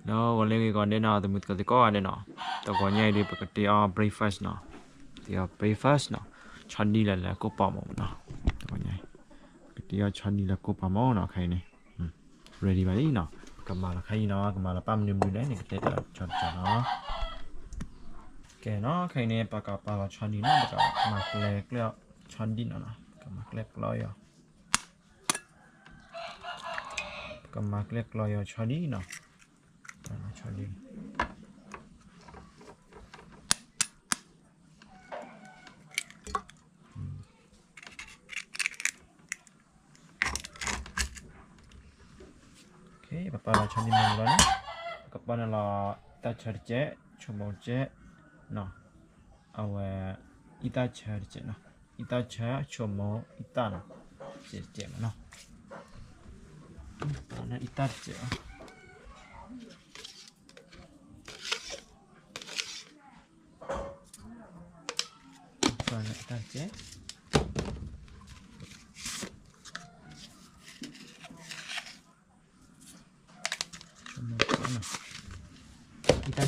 ဒီးဂီၤလၢအဂ့ၤကိးဂၤဒဲးနီၤ သုးမုၢ်သကိးသကိးဂၤဒဲးနီၤ, တဂီၤညါအံၤဒီး ပကတ့အီၣ် breakfast နီၤ, တ့အီၣ် breakfast နီၤ, ဆီဒံၣ်လၢလၢကိၣ်ပီမးနီၤ, တဂီၤညါအံၤ ပကတ့အီၣ်ဆီဒံၣ်လၢကိၣ်ပီမးနီၤ, ခဲအံၤန့ၣ် ready ဘၣ်လံနီၤ, ပကမၤလီၤခဲအံၤနီၤ, ကမၤလီၤပၢ်မနုၤမနုၤလဲၣ်န့ၣ် ကတဲတၢ်ဆီတဆီနီၤ, ကဲနီၤ, ခဲအံၤန့ၣ် ပကပာ်လီၤဆီဒံၣ်နီၤ, ပကမၤကျဲကျီဆီဒံၣ်နီၤ, ပကမၤကျဲကျီအီၤ ပကမၤကျဲကျီယီၤဆီဒံၣ်နီၤ, ဆီဒံၣ်, ပပာ်လီၤဆီဒံၣ်မ့ၢ်လီၤန့ၣ်, ပကပာ်န့ၣ်လီၤ အံသၣ်ဆၢတကဲး, ဆိမိၣ်တကဲးနီၤ, အဝဲ အံသၣ်ဆၢတကဲးနီၤ, အံသၣ်ဆၢ ဆိမိၣ် အံသၣ်နီၤ, တကဲးတကဲးမးနီၤ, ပာ်လီၤအံသၣ်တကဲး ပာ်လီၤအံသၣ်တကဲး, ဆိမိၣ် အံသၣ်ဆၢ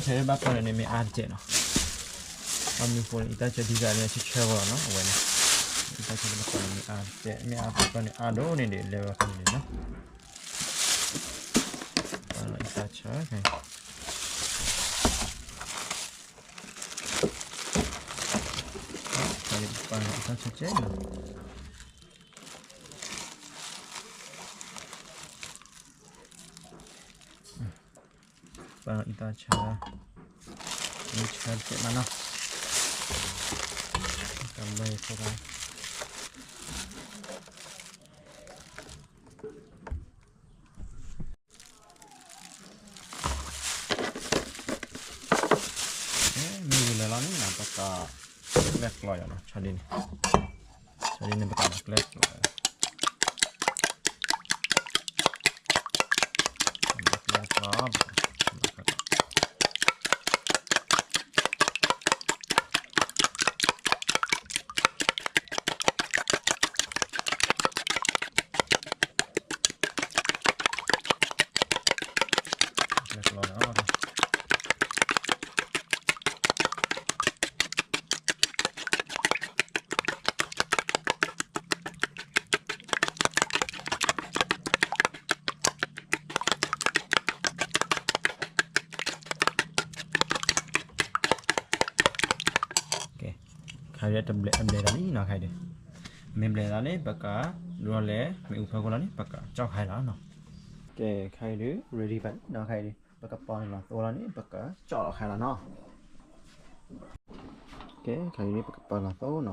ဘၣ်ပာ်န့ၣ်မ့ၢ်အါတကဲးနီၤ, ဘၣ်မနုၤဃိန့ၣ် အံသၣ်ဆၢဒ်သိးန့ၣ် ဆၢဆၢဝဲလီၤနီၤ, အဝဲန့ၣ် အံသၣ်ဆၢဘၣ်ပာ်န့ၣ်မ့ၢ်အါတကဲး, မ့ၢ်အါဘၣ်ပာ်န့ၣ်အါဒိၣ်န့ၣ်ဒီး လဲၤဝဲဖဲန့ၣ်န့ၣ်နီၤ, ပာ်လီၤအံသၣ်ဆၢ ပာ်လီၤအံသၣ်ဆၢကဲးနီၤ, ပာ်လီၤအံသၣ်ဆၢ, အံသၣ်ဆၢတကဲးမးနီၤ, တၢ်ဘျီယဖိက မ့ၢ်ဝံၤလၢာ်လီၤန့ၣ် ပကကျဲကျီယီၤနီၤ, ဆီဒံၣ်န့ၣ်, ဆီဒံၣ်န့ၣ် ပကကျဲကျီ, ကျဲကျီ ခဲအံၤဒုး အဘျဲးသးလံနီၤ, ခဲအံၤဒုး မ့ၢ်ဘျဲးသးလံ ပကဒိးလဲၤ မ့ၣ်အူဖၢခိၣ်လီၤန့ၣ် ပကကၠီၣ်ခါလီၤနီၤ, ကဲ ခဲအံၤဒုး ready ဘၣ်နီၤ, ခဲအံၤဒုး ပကပာ်လီၤသိလီၤန့ၣ် ပကကၠီၣ်လီၤခါလီၤနီၤ, ကဲ ခဲအံၤဒုး ပကပာ်လီၤသိနီၤ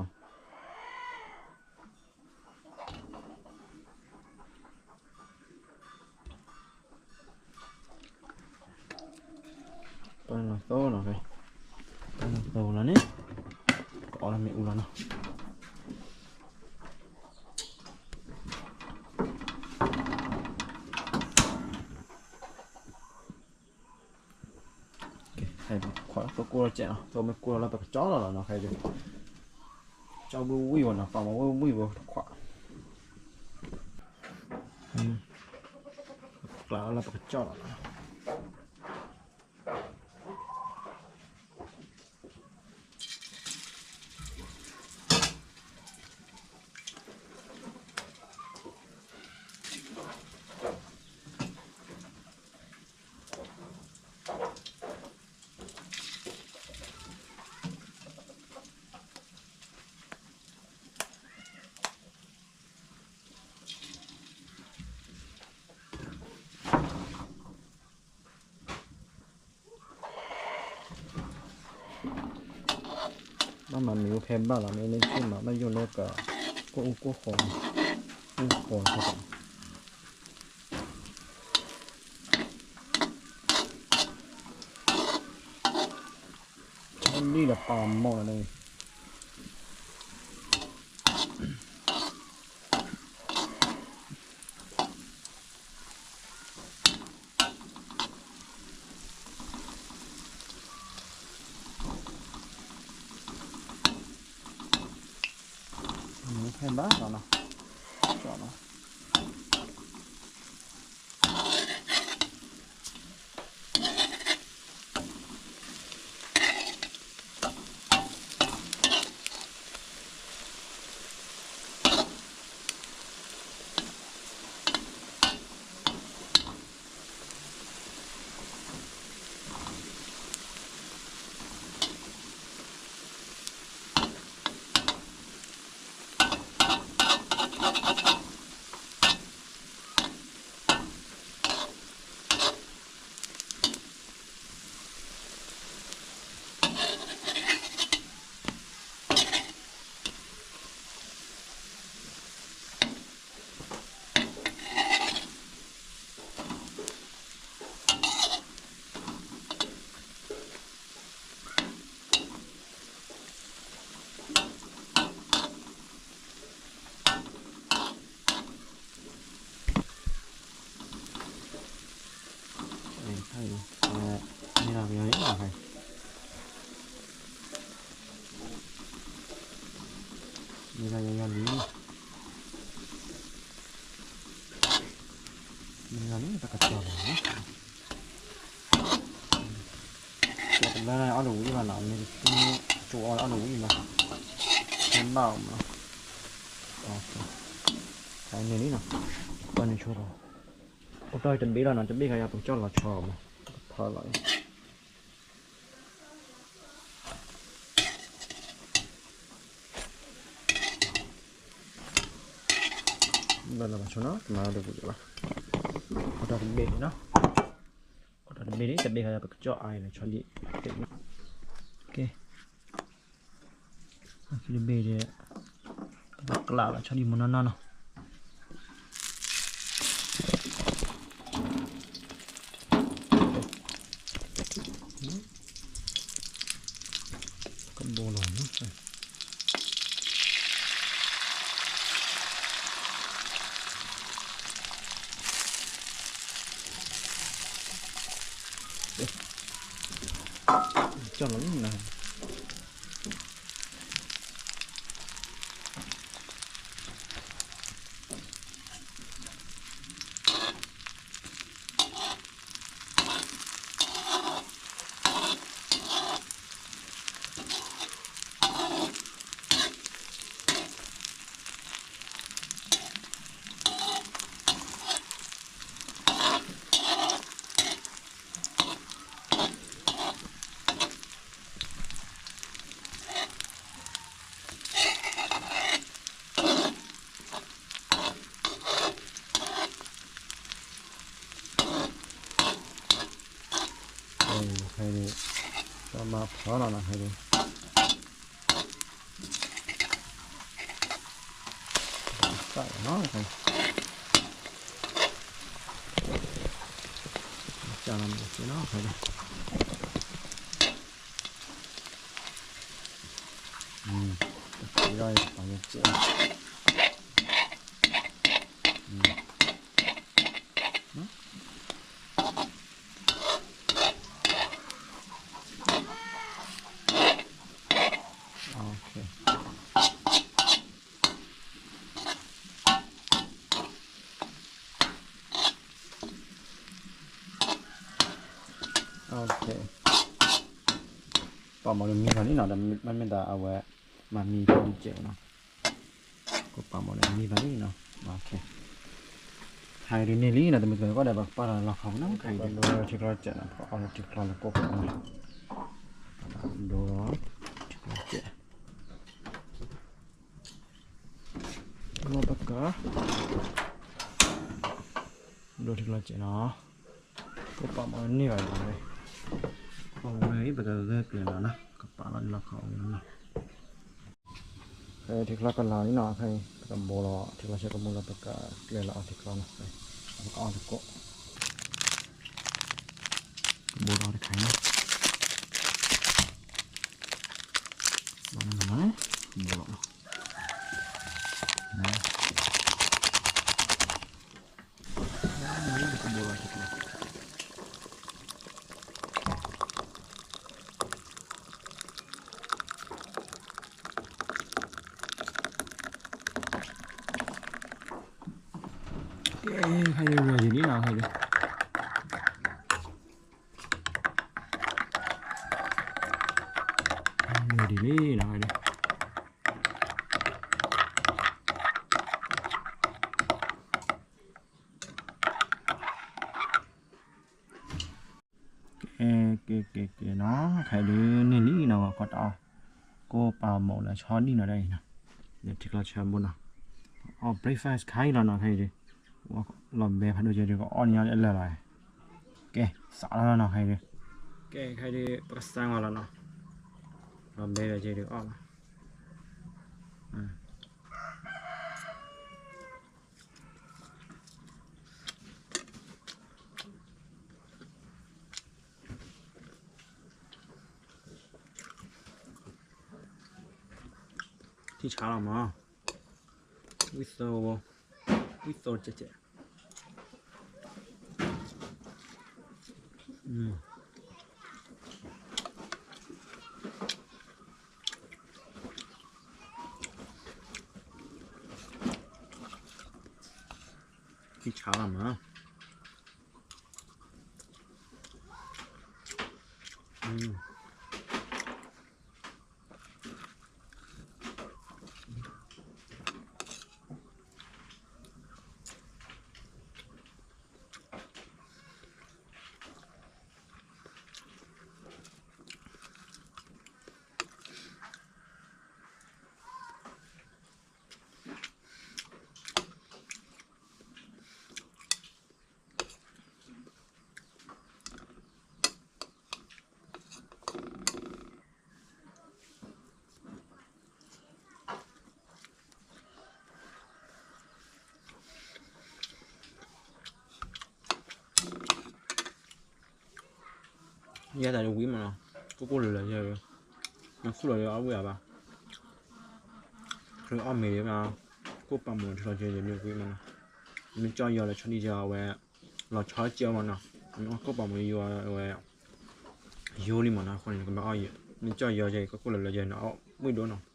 ပာ်လီၤသိနီၤ, ပာ်လီၤသိလီၤန့ၣ် ပအီၣ်လၢမ့ၣ်အူလီၤနီၤ, ခွးသိကိၢ်လီၤကဲးနီၤ, သိမ့ၢ်ကိၢ်လီၤလၢပကကၠီၣ်လီၤလီၤနီၤ, ခဲအံၤဒုး ကၠီၣ်ဝံၣ်ဝံၣ်ဝဲနီၤ, ပာ်မၤဝံၣ်ဝံၣ်ဝဲတခွး, ကျးလီၤလၢပကကၠီၣ်လီၤလီၤ. ဘၣ်မၤမ့ၣ်အူဖဲဘၣ်လီၤ, မ့ၢ်လၢဆ့ၣ်မၤဘၣ်ယိၣ်လၢက ကိၣ်အူကိၣ်ဃီ, အူဃီ, လံၣ်ဒီးပာ်မီၢ်လီၤန့ၣ် မ့ၣ်အူဖဲဘၣ်လီၤနီၤ, ကၠီၣ်လီၤ. မ့ၢ်ဒၣ်ပယီၤန့ၣ် မ့ၢ်ဒၣ်ယီၤယီၤလံ, မ့ၢ်ဒၣ်န့ၣ် တကတီၢ်လီၤ, ကတဘျီန့ၣ် အီၣ်တဝံၤဘၣ်နီၤ, မ့ၢ်တကၠိအီၣ်အီၣ်တဝံၤနီၤ, မ့ၢ်ဘၣ်အီၤမး, န့ၣ်လံနီၤ, ပှၤန့ၣ်ဆိ, အိၣ်တ့ၢ်တဘ့ၣ်လီၤနီၤ, တဘ့ၣ်ခါယၤ ပကကၠီၣ်လီၤဆီမး, ဖီလီၤ, ဘၣ်လီၤဘၣ်ဆိနီၤ, မၤလီၤတပူၤလီၤ, အိၣ်တ့ၢ်တဘ့ၣ်န့ၣ်နီၤ, အိၣ်တ့ၢ်တဘ့ၣ်န့ၣ် တဘ့ၣ်ခါယၤ ပကကၠီၣ်အါအံၤလီၤဆီဒံး, ကဲ ခံတဘ့ၣ်ဒီး ပကကျးလီၤဆီဒံးမ့ၢ်နီၢ်နီၢ်နီၤ, ကဘိလီၤနီၤ, ကၠီၣ်လီၤနီၤ. ဖဲဒၣ် တၢ်မၤဖီနီၤ ဖဲဒၣ် စၢ်လီၤနီၤ ဖဲဒၣ် တၢ်ဖံးထီၣ် ပာ်ယစဲး ပာ်မီၤဒီးမံဘၣ်န့ၣ်နီၤ, မ့မ့ၢ်ဒၣ်အဝဲ မၤမံဖဲဒၣ်စဲးနီၤ, ကပာ်မီၤဒီးမံဘၣ်န့ၣ်နီၤ, ခါအံၤဒ်န့ၣ်လံနီၤ, တမုၢ်တကိးဒီး ပကပာ်လီၤလီၢ်ခီပူၤနီၤ, ခါအံၤဒ် ထံချီစဲးနီၤ, ပကအီၣ်လၢထံချီလၢကိၣ်ကီးနီၤ, ဒိလီၤ ထံချီစဲး လီၤပက ဒိထံချီစဲးနီၤ, ကပာ်မီၤန့ၢ်ဘၣ်လီၤဝဲ, အဝဲအံၤ ပကဂဲၤကျဲၤလီၤနီၤ, ကပာ်လီၤလီၢ်ခီအီၤနီၤ, ဖဲထံချီကလီၤလံနီၤ, ဖဲပကဘိလီၤ ထံချီစဲးကဘိလီၤ ပကကျဲၤလီၤအီၣ်ထံချီနီၤ, ပကအီၣ်တကိး ကဘိလီၤတခါအံၤနီၤ, ဘိလီၤ ကဘိလီၤ ကဲ ခါအံၤ ready လံနီၤ, ခါအံၤ ready လံနီၤ, ခါအံၤ ကဲ ကဲ ကဲ ကဲနီၤ, ခဲအံၤဒ်န့ၣ်လံနီၤ, ဝဲခီတအီၣ် ကိၣ်ပာ်မီၤလၢဆီဒံၣ်နီၤဒ်အံၤနီၤ, ဒီးထံချီဆၢဘိနီၤ, အီၣ် breakfast ခါအံၤလီၤနီၤ, ခဲအံၤဒ် လီၤဘဲဖးဒိၣ်ကဲဒ် ကအီၣ်န့ၢ်အီၤလၢလၢ်လီၤ, ကဲ စးလီၤနီၤ ခဲအံၤဒ်, ကဲ ခဲအံၤဒ် ပကစၢ်မၤလီၤနီၤ, လီၤဘဲဒီးကဲဒ်အီၣ်လီၤ ထံဆါလီၤမး, ဝံၣ်သိ, ဝံၣ်သိကဲးကဲး, ထံဆးလီၤမး. ယဲဒၣ်ဒ်ဝံၤမးနီၤ, ကိၢ်ကိၢ်လၢာ်လၢာ်ယဲ, နခူၣ်လီၤလၢအီၣ်ဝံၣ်အါဘၣ်, အီၣ်မ့ၤဒ်မး, ကိၢ်ပာ်မူထံလီၤကဲဒ်ဝံၤမးနီၤ, မ့ၢ်ကၠီယီၤလၢဆီဒံၣ်ယီၤအဝဲ, လီၤဆီကဲမးနီၤ, နအီၣ်ကိၢ်ပာ်မူယိယိလံမးနီၤ, အဃိန့ၣ် နကဘၣ်အီၣ်ယဲ, မ့ၢ်ကၠီယီၤကဲ ကိၢ်ကိၢ်လၢာ်လၢာ်ယဲ နအီၣ်ဝံၣ်ဒိၣ်နီၤ.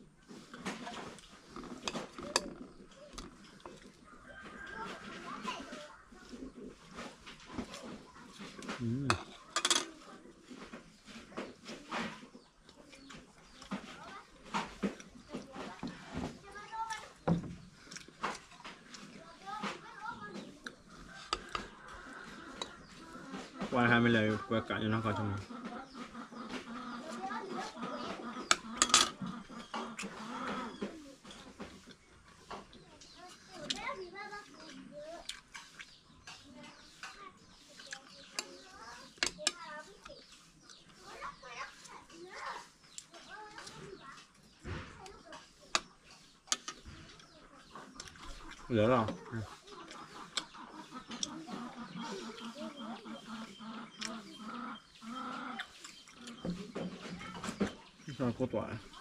ပှၤတခါမ့ၢ်လဲၤကွဲကးညီနီၢ်ကီၢ်ဆိမး. လၢလီၤ. ကိၢ်တွၤ.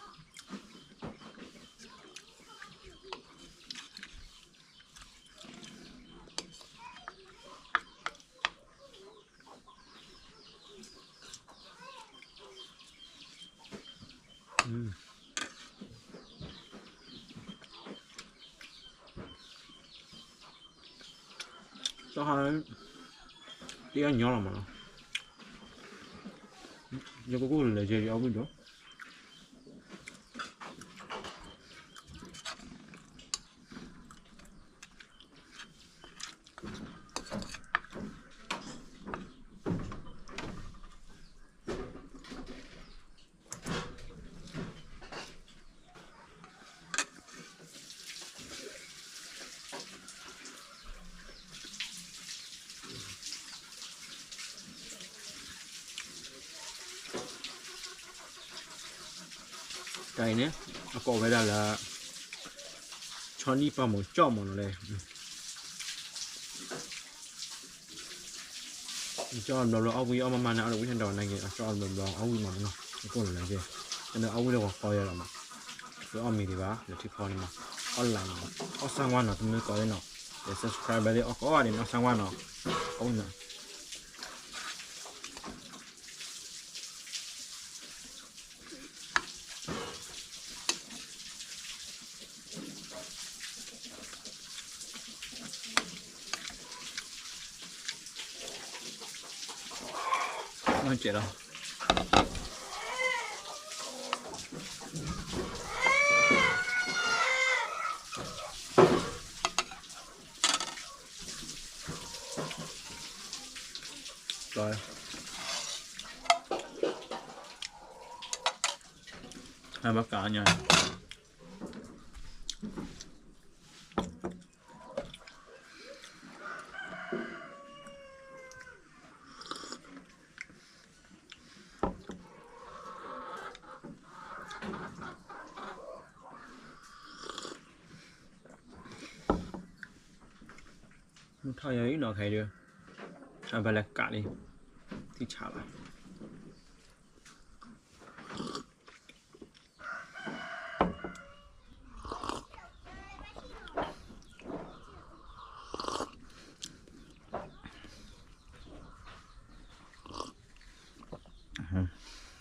တၢ်ဟါ, တအီၣ်ညီလီၤမးနီၤ, ယကိၢ်ကိၢ်လၢာ်ယဲ ယအီၣ်ဝံၣ်ဒိၣ်. တၢ်အံၤန့ၣ် အကိးဝဲဒၣ်လၢ ဆီဒံၣ်ပာ်မူကၠီမးနီၤလဲၣ်. ကၠီဘျီဘျီအီၣ်ဝံၣ်အီၣ်မးမးန့ၣ် အီၣ်ဒီးဝံၣ်ဟဲဒီးနၤက့ၤ အကၠီဘျီဘျီအီၣ်ဝံၣ်မးနီၤ အကိၢ်လၢာ်လၢာ်က့ၤ, အန့ၣ်အီၣ်ဝံၣ်လၢဂီၤကီယဲလီၤမး, လၢအီၣ်မ့ၤဒံးဘၣ် လၢထံဖီန့ၣ်မး, အီၣ်လၢ်မး, အီၣ်ဆၣ်ဝါနီၤ တမ့ၢ်ကီယဲနီၤ, ဒီး subscribe ဘၣ်သ့ၣ်အီၣ်ကိးဂၤဒဲးန့ၣ် အီၣ်ဆၣ်ဝါနီၤ, အီၣ်ဝံၣ်နီၤ. နကဲလီၤ. ဘၣ်ကးညါ မုၢ်ထီၣ်ယၤအံၤနီၤ ခဲအံၤဒီး အဘၣ်လဲၤကးလံ ထံဆးလီၤ. အ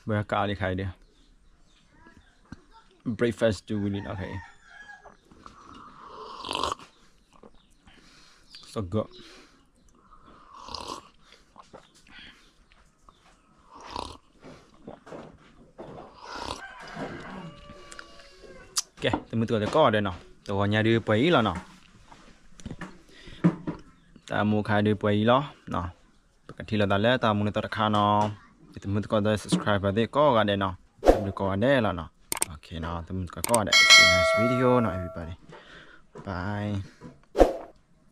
ဝဲကးလံခါအံၤဒီး breakfast တုၤဝံၤလံနီၤခဲအံၤ so good. ကဲ တမုၢ်သကိးတကိးဂၤဒဲးနီၤ တဂီၤညါဒုးပှဲၤအံၤလီၤနီၤ တၢ်မူခါဒုးပှဲၤအံၤလီၤ ပကထံၣ်လိာ်သးလၢတၢ်မူန့ၣ်သီတခါနီၤ တမုၢ်သကိးဒီး subscribe သ့ၣ်ကိးဂၤဒဲးနီၤ တမုၢ်သကိးကိးဂၤဒဲးလီၤနီၤ okay နီၤ တမုၢ်သကိးကိးဂၤဒဲး see you next video နီၤ everybody bye.